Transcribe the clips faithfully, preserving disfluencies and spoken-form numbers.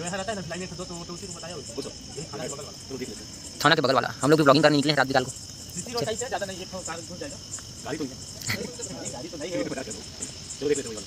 यहाँ रहता है ना, भिलाई में एक दो, तो, तो उसी को बताया उसने। यही थाना के बगल वाला। थाना के बगल वाला। हम लोग भी vlogging करने निकले हैं रात बिकाल को। सीसी रोड टाइप है, ज़्यादा नहीं, एक ठो कार घुस जाएगा। गाड़ी तो नहीं है। नहीं, गाड़ी तो नहीं है।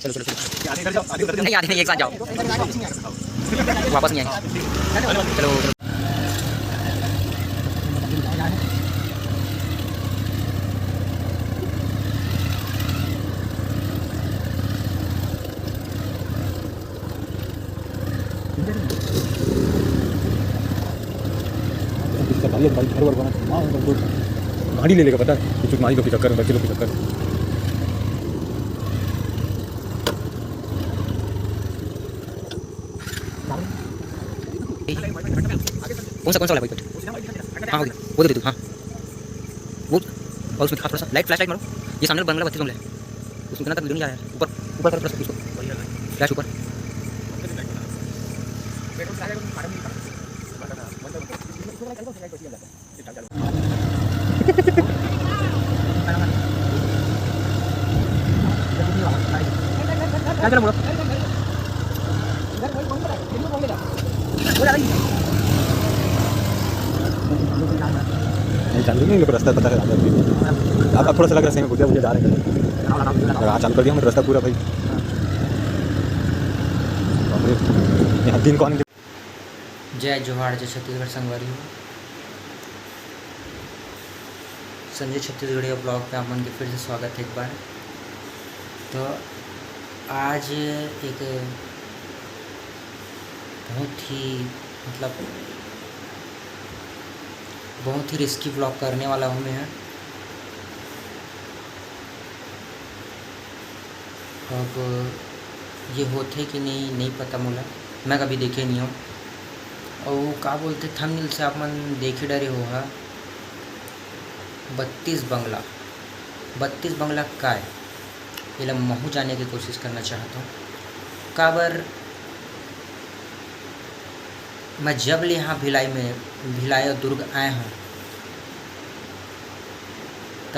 चलो, चलो, चलो। आधे घर जाओ, आधे घर जाओ। नहीं, आधे नहीं, एक साथ जाओ। वापस नहीं आएंगे। चलो, चलो। इसका भाई, भाई घर वर बना, माँ, गाड़ी ले लेगा, पता है? कुछ माई लोग के चक्कर में, बच्चे लोग के चक्कर में। कौन सा, कौन सा वाला भाई? हाँ, हो गया, वो दे दे तू। हाँ, वो, और उसमें दिखा थोड़ा सा, लाइट, फ्लैश लाइट मारो। ये सामने बंगला, बत्तीस बंगला है, उसमें इतना तक वीडियो नहीं आया है। ऊपर, ऊपर करो थोड़ा सा इसको, फ्लैश ऊपर। नहीं, चालू नहीं, मेरे को रास्ता पता है। अब, अब थोड़ा सा लग रहा है सही में, भूतिया भूतिया जा रहे हैं। हाँ, चालू कर दिया हमने रास्ता पूरा भाई। बाप रे, यहाँ दिन कौन जय जोहार, जय छत्तीसगढ़ संगवारी हो। संजय छत्तीसगढ़िया vlog पे आप मन के फिर से स्वागत है एक बार। तो आज एक बहुत ही, मतलब, बहुत ही risky vlog करने वाला हूँ मैं। अब ये होथे कि नहीं, नहीं पता मोला, मैं कभी देखे नहीं हूँ। और वो का बोलते, thumbnail से आप मन देखे डरे हो हा, बत्तीस बंगला। बत्तीस बंगला का है, ये ला महू जाने की कोशिश करना चाहता हूँ। काबर मैं जब ले यहाँ भिलाई में, भिलाई और दुर्ग आए हूँ, त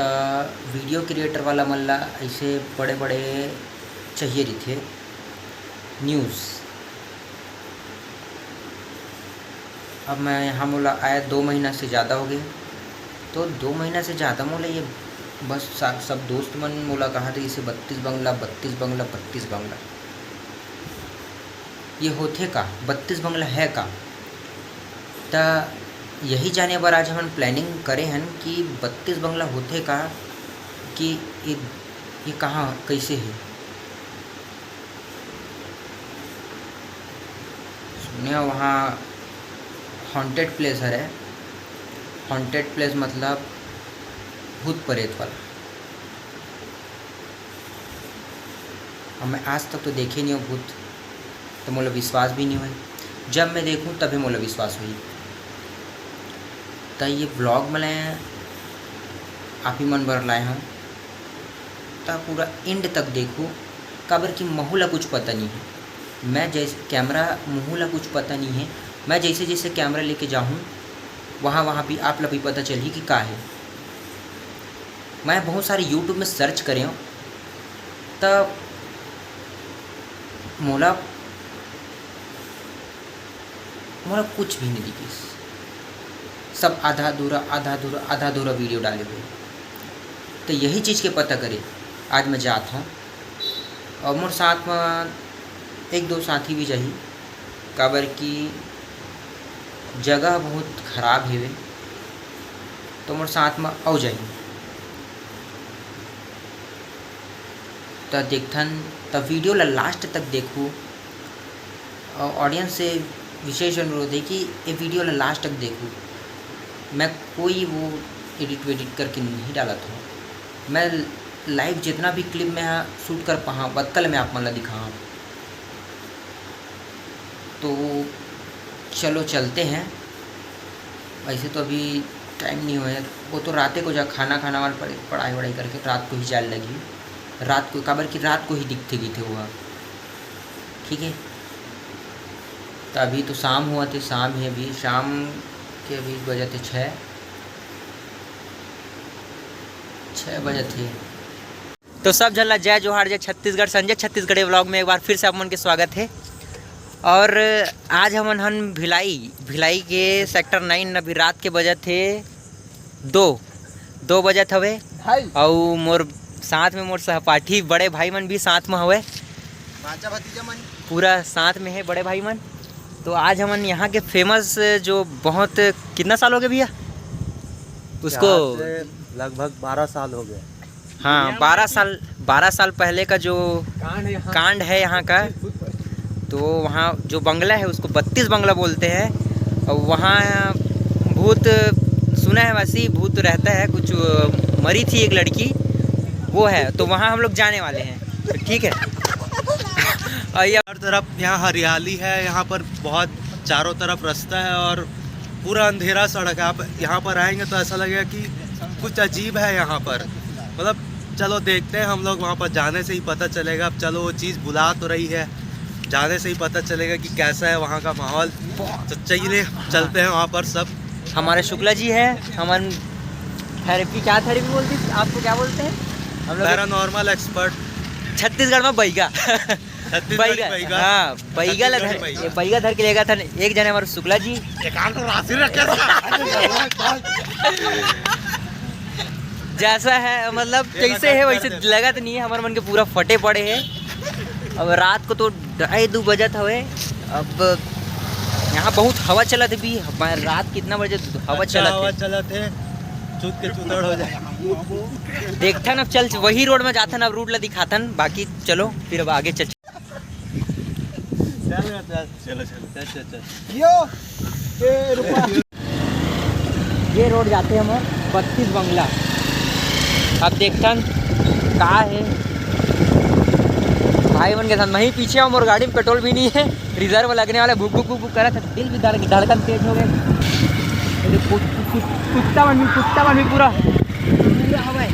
video creator वाला मन ला ऐसे बड़े-बड़े चाहिए रहिथे news। अब मैं यहाँ मोला आया दो महीना से ज़्यादा हो गए, तो दो महीना से ज़्यादा मोला ये बस सा-, सब दोस्त मन मोला कहा थे, इसे बत्तीस बंगला, बत्तीस बंगला, बत्तीस बंगला। ये होथे का? बत्तीस बंगला है का? त यही जाने बर आज हमन planning करे हन कि बत्तीस बंगला होथे का, कि ये, ये कहाँ, कैसे हे? सुने हो, वहाँ haunted place हरे। Haunted place मतलब भूत प्रेत वाला। अब मैं आज तक तो देखे नहीं हूँ भूत, तो मोला विश्वास भी नहीं होय। जब मैं देखूँ तभी मोला विश्वास होही। त ये vlog मैं आप ही मन बर लाए हूँ, त पूरा end तक देखू, काबर कि महू ला कुछ पता नहीं है। मैं जैसे camera, महू ला कुछ पता नहीं है, मैं जैसे जैसे camera लेके जाहूँ, वहाँ वहाँ भी आप ला भी पता चलही कि का है। मैं बहुत सारे YouTube में search करे हूँ, त मोला, मोला कुछ भी नहीं दिखिस। सब आधा अधूरा, आधा अधूरा, आधा अधूरा video डाले हुए। तो यही चीज़ के पता करे आज मैं जात हूँ, और मोर साथ में एक दो साथी भी जाही, काबर कि जगह बहुत खराब हेवे, तो मोर साथ में अउ जाही। त देखथन, त video ला last तक देखू। और audience से विशेष अनुरोध है कि ये video ला last तक देखू। मैं कोई वो edit वेडिट करके नहीं डालत हूँ। मैं live जितना भी clip में हाँ shoot कर पाहा, वतका ल मैं आप मन ला दिखाहा। तो चलो चलते हैं। वैसे तो अभी time नहीं हुआ है, वो तो राते को जा खाना खाना वाला पड़े, पढ़ाई वढ़ाई करके रात को ही जाए लगी। रात को, काबर कि रात को ही दिखते गीथे हुआ। ठीक है, तो अभी तो शाम हुआ थे, शाम है अभी, शाम के अभी बजे थे छः, छः बजे थे। तो सब झन ला जय जोहार, जय छत्तीसगढ़। संजय छत्तीसगढ़ी vlog में एक बार फिर से आप मन के स्वागत है। और आज हमन हन भिलाई, भिलाई के सेक्टर नाइन। अभी रात के बजत हे दो, दो बजत हवे। ढाई। अउ मोर साथ में मोर सहपाठी बड़े भाई मन भी साथ में हवे। भांचा भतीजा मन। पूरा साथ में है बड़े भाई मन। तो आज हमन यहाँ के फेमस, जो बहुत, कितना साल हो गए भैया उसको? यहाँ से लगभग बारह साल हो गए। हाँ, बारह साल, बारह साल पहले का जो कांड है यहाँ, कांड है यहाँ का, तो वहाँ जो बंगला है उसको बत्तीस बंगला बोलते हैं। और वहाँ भूत, सुना है वैसे ही भूत रहता है, कुछ मरी थी एक लड़की, वो है। तो वहाँ हम लोग जाने वाले हैं, तो ठीक है। और ये हर तरफ यहाँ हरियाली है, यहाँ पर बहुत चारों तरफ रास्ता है और पूरा अंधेरा सड़क है। आप यहाँ पर आएंगे तो ऐसा लगेगा कि कुछ अजीब है यहाँ पर। मतलब, चलो देखते हैं हम लोग, वहाँ पर जाने से ही पता चलेगा। अब चलो, वो चीज़ बुला तो रही है, जाने से ही पता चलेगा कि कैसा है वहाँ का माहौल। तो चलिए, चलते हैं वहाँ पर सब। हमारे शुक्ला जी हैं, हमन थेरेपी, क्या थेरेपी बोलती, आपको क्या बोलते हैं हम लोग? Paranormal expert. छत्तीसगढ़ में बैगा। छत्तीसगढ़ी बैगा। बैगा। हाँ, बैगा ला छत्तीसगढ़ी धर, बैगा। ये बैगा धर के लेगा था एक जने हमारे शुक्ला जी। एक आंख राशि रखे। जैसा है, मतलब, ये जैसे है वैसे लगत नहीं है, हमारे मन के पूरा फटे पड़े हैं। अब रात को तो ढाई दो बजत हवे। अब यहाँ बहुत हवा चलत है भी, हमारे रात कितना बजे हवा अच्छा चलत हवा है। चलत है, चूत के चूतड़ हो जाए। देखथन, अब चल वही रोड में जाथन, अब रूट ला दिखाथन, बाकी चलो फिर अब आगे चल। चल, चल। चलो, चलो। चल, चल, चल। यो, ए, रुपा। ये रोड जाते हैं हमर बत्तीस बंगला। अब देखथन का है भाई मन के साथ। मैं ही पीछे हूँ, मोर गाड़ी में पेट्रोल भी नहीं है, रिजर्व लगने वाला। भुक भुक भुक भुक करत है, दिल भी धड़-, धड़कन तेज हो गए। ये देख, कु-, कु-, कु-, कुत्ता मन भी, कुत्ता मन भी पूरा, पूरा हवा है।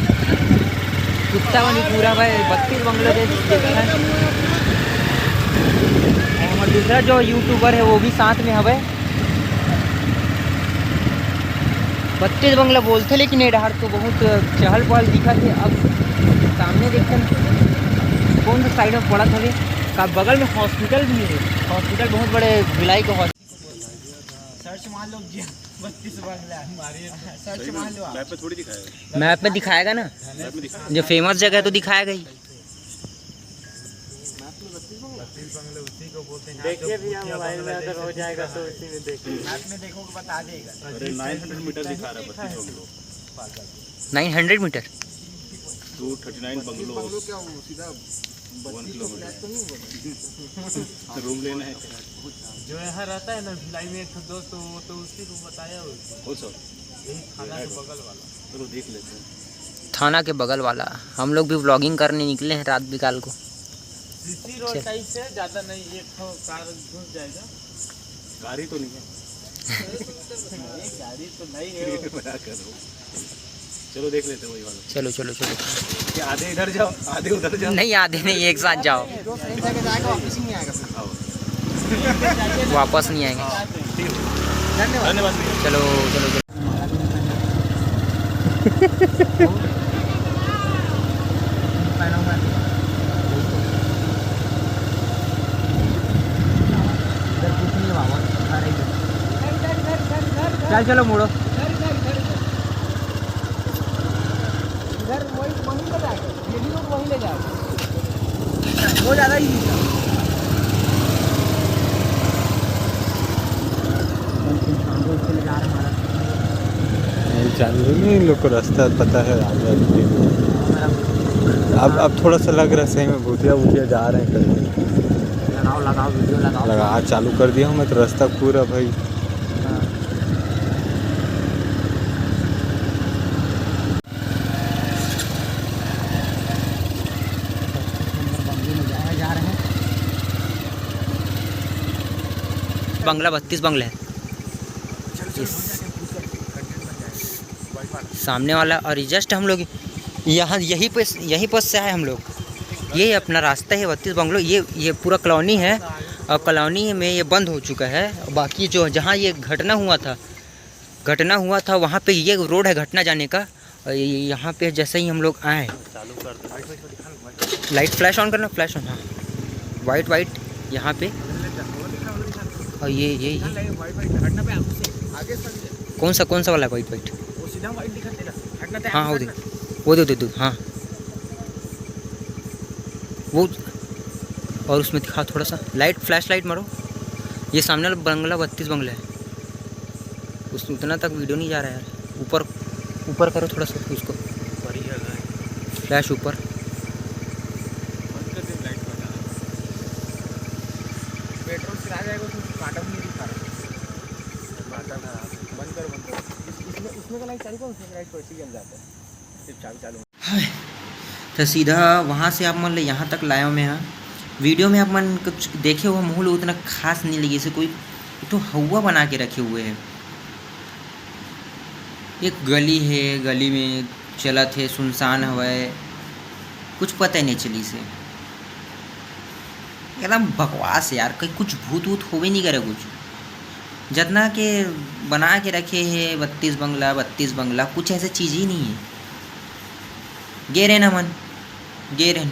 कुत्ता मन भी पूरा हवा है। बत्तीस बंगला दे देखथन। और हमारा दूसरा जो यूट्यूबर है वो भी साथ में हवे। बत्तीस बंगला बोलथे, लेकिन ये डहर तो बहुत चहल पहल दिखत हे। अब सामने देखथन कौन सा साइड में पड़त हवे। का बगल में हॉस्पिटल भी है, हॉस्पिटल बहुत बड़े भिलाई के हॉस्पिटल। सर्च मार लो जी, बत्तीस बंगला। सर्च मार लो आप। मैप पे थोड़ी दिखाएगा। मैप में दिखाएगा ना, मैप में दिखाएगा। जो फेमस जगह है तो दिखाएगा ही। बत्तीस बंगले उसी को बोलते हैं। देखिए भैया, मोबाइल में अगर हो जाएगा तो उसी में देखिए। मैप में देखोगे, बता देगा। अरे, नाइन हंड्रेड मीटर दिखा रहा है, बत्तीस बंगलों। Nine hundred metre? Two thirty nine bungalow. Bungalow क्या, वो सीधा वन किलोमीटर। फ्लैट तो नहीं बोला। रूम लेना है। जो यहाँ रहता है ना भिलाई में एक ठो दोस्त, वो तो उसी को बताया, वो कौन सा? यही थाना के बगल वाला। चलो, देख लेते हैं। थाना के बगल वाला। हम लोग भी व्लॉगिंग करने निकले हैं रात बिकाल को। सीसी रोड टाइप से, ज़्यादा नहीं, एक ठो कार घुस जाएगा। गाड़ी तो नहीं है। नहीं, गाड़ी तो नहीं है। मजाक कर रहा हूँ। चलो, देख लेते हैं वही वाला। चलो, चलो, चलो। कि आधे इधर जाओ, आधे उधर जाओ। नहीं, आधे नहीं, एक साथ जाओ। जो सही जगह जाएगा, वापस ही नहीं आएगा फिर। आओ। वापस नहीं आएंगे। ठीक है। धन्यवाद। धन्यवाद भैया। चलो, चलो, चलो। इधर कुछ नहीं है बाबा, घर है इधर। चल, चलो, मुड़ो। इधर वही, वहीं ले जाएगा, ये भी लोग वहीं ले जाएगा। वो ज़्यादा ही ये चालू है, इन लोग को रास्ता पता है, आगे आगे। अब, अब थोड़ा सा लग रहा है सही में, भूतिया भूतिया जा रहे हैं करके। लगाओ, लगाओ, वीडियो लगाओ। लगा, आज चालू कर दिया हूँ मैं तो रास्ता पूरा भाई। हाँ। बंगले में जाया जा रहे हैं। बंगला बत्तीस बंगले हैं। इस सामने वाला, और ये जस्ट हम लोग यहाँ, यहीं पे, यहीं पर से आए हम लोग। ये अपना रास्ता है बत्तीस बंगलो। ये, ये पूरा कॉलोनी है, और कॉलोनी में ये बंद हो चुका है। बाकी जो, जहाँ ये घटना हुआ था, घटना हुआ था, वहाँ पे ये रोड है घटना जाने का। और ये, यहाँ पे जैसे ही हम लोग आए, लाइट फ्लैश ऑन करना, फ्लैश ऑन, हाँ, वाइट वाइट यहाँ पे। और ये ये ये वाइट वाइट हटना पे, उससे आगे सर। कौन सा कौन सा वाला वाइट वाइट? वो सीधा वाइट दिखा तेरा, हटना पे। हाँ, वो दे, वो दे दे दो। हाँ, वो और उसमें दिखाओ थोड़ा सा लाइट, फ्लैश लाइट मारो। ये सामने वाला बंगला बत्तीस बंगला है, उस उतना तक वीडियो नहीं जा रहा है यार। ऊपर ऊपर करो थोड़ा सा उसको, बढ़िया है। फ्लैश ऊपर। बंद कर दे लाइट का। पेट्रोल चला जाएगा तो उसको काटा भी नहीं दिखा रहा। काटा था। बंद कर, बंद कर। इस- इसमें उसमें का लाइट चालू कर, उसमें का लाइट वैसे ही जल जाता है। सिर्फ चाबी चालू। तो सीधा वहाँ से आप मन ले यहाँ तक लाया मैं हाँ। वीडियो में आप मन कुछ देखे हो, मोहल उतना खास नहीं लगी, जैसे कोई एक ठो हवा बना के रखे हुए है। एक गली है, गली में चलत है, सुनसान हवय, कुछ पता ही नहीं चली से। एकदम बकवास यार, कहीं कुछ भूत वूत होबे नहीं करे कुछ। जतना के बना के रखे है बत्तीस बंगला, बत्तीस बंगला, कुछ ऐसे चीज ही नहीं है। गे रहे ना मन, गे रहे,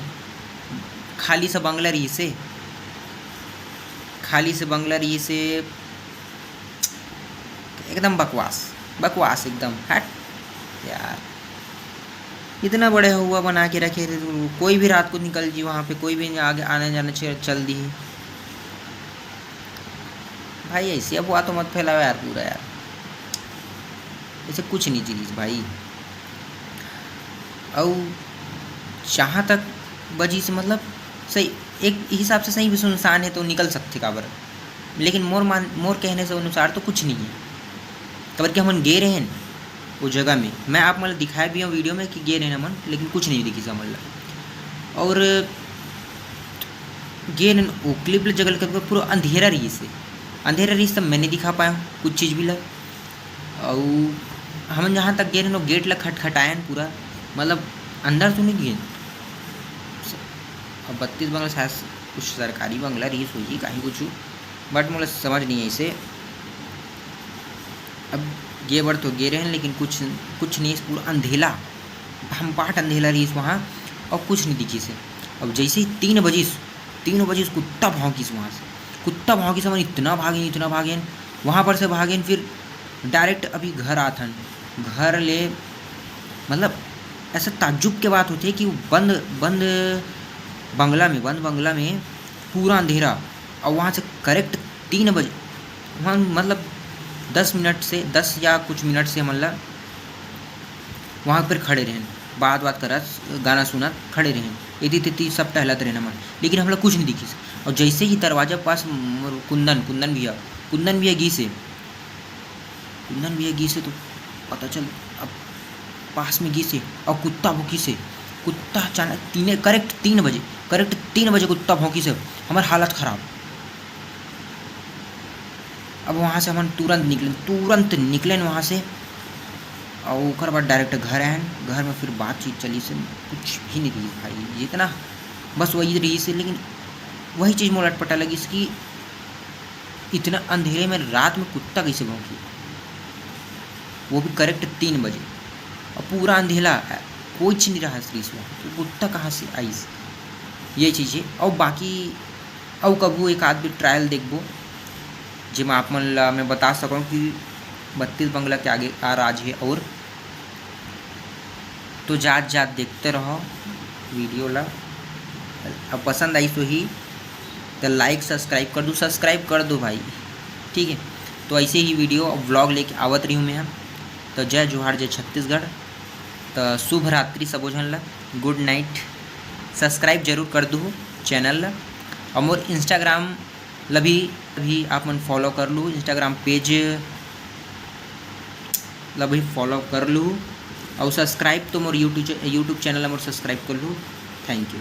खाली सा बंगला रही से, खाली से बंगला रही से, एकदम बकवास, बकवास एकदम। हट यार, इतना बड़े हुआ बना के रखे थे, तो कोई भी रात को निकल जी वहाँ पे, कोई भी आगे आने जाने च- चल दी। भाई ऐसी अफवाह तो मत फैलाओ यार पूरा यार, ऐसे कुछ नहीं चीज भाई। और जहाँ तक बजी से मतलब सही, एक हिसाब से सही भी सुनसान है तो निकल सकते काबर, लेकिन मोर मान मोर कहने से अनुसार तो कुछ नहीं है। काबर कि हमन गे रहे हैं वो जगह में, मैं आप मतलब दिखाए भी हूँ वीडियो में कि गे रहे हैं हमन, लेकिन कुछ नहीं दिखी हमन ला। और गे रहे वो क्लिप जगह लगे पूरा अंधेरा रही से, अंधेरा रही तब मैं नहीं दिखा पाया कुछ चीज़ भी ला। और हमन जहाँ तक गे रहे गेट ला खटखटायन पूरा, मतलब अंदर तो नहीं गए। अब बत्तीस बंगला शायद कुछ सरकारी बंगला रही सोची कहीं कुछ, बट मोला समझ नहीं है इसे। अब गे बर तो गे रहे लेकिन कुछ कुछ नहीं, पूरा अंधेला, भम्पाट अंधेला रही वहाँ और कुछ नहीं दिखी से। अब जैसे ही तीन बजिस, तीन बजिस कुत्ता भौंकिस वहाँ से, कुत्ता भौंकिस, हमन इतना भागेन, इतना भागेन, वहाँ पर से भागेन, फिर डायरेक्ट अभी घर आथन। घर ले मतलब ऐसा ताज्जुब के बात होती है कि वो बंद बंद बंगला में, बंद बंगला में पूरा अंधेरा, और वहाँ से करेक्ट तीन बजे, वहाँ मतलब दस मिनट से, दस या कुछ मिनट से हमन ला वहाँ पर खड़े रहेन, बात बात करत, गाना सुनत खड़े रहेन। इति तिति सब टहलत रहेन हमन, लेकिन हमला कुछ नहीं दिखिस। और जैसे ही दरवाजा पास मोर कुंदन, कुंदन भैया, कुंदन भैया गिस हे, कुंदन भैया गिस हे तो पता चल, अब पास में गिस हे और कुत्ता भौंकिस हे। कुत्ता अचानक तीने, करेक्ट तीन बजे, करेक्ट तीन बजे कुत्ता भौंकिस हे। हमर हालत खराब। अब वहाँ से हमन तुरंत निकलेन, तुरंत निकलेन वहाँ से। और ओकर बाद डायरेक्ट घर आएन। घर में फिर बातचीत चलिस, कुछ भी नहीं दिखिस भाई, जितना बस वही रहिस हे। लेकिन वही चीज़ मोला अटपटा लगिस कि इतना अंधेरे में रात में कुत्ता कैसे भौंकी, वो भी करेक्ट तीन बजे, और पूरा अंधेला, कुछ नहीं रहा रहिस वहाँ, तो कुत्ता कहाँ से आइस? ये चीज़ है। और बाकी अउ कभू एक आध भी ट्रायल देखबो, जेमा आप मन ला मैं बता सकूँ कि बत्तीस बंगला के आगे का राज है। और तो जात जात देखते रहो वीडियो ला, अब पसंद आई तो ही तो लाइक सब्सक्राइब कर दो, सब्सक्राइब कर दो भाई, ठीक है। तो ऐसे ही वीडियो और व्लॉग लेके आवत रही हूँ मैं। तो जय जोहार, जय छत्तीसगढ़। तो शुभ रात्रि सबो झन ला, गुड नाइट। सब्सक्राइब जरूर कर दू चैनल ला, और मोर इंस्टाग्राम ला भी, भी आप मन फॉलो कर लू, इंस्टाग्राम पेज ला भी फॉलो कर लू, और सब्सक्राइब तो मोर यूट्यूब यूट्यूब चैनल ला मोर सब्सक्राइब कर लू। Thank you.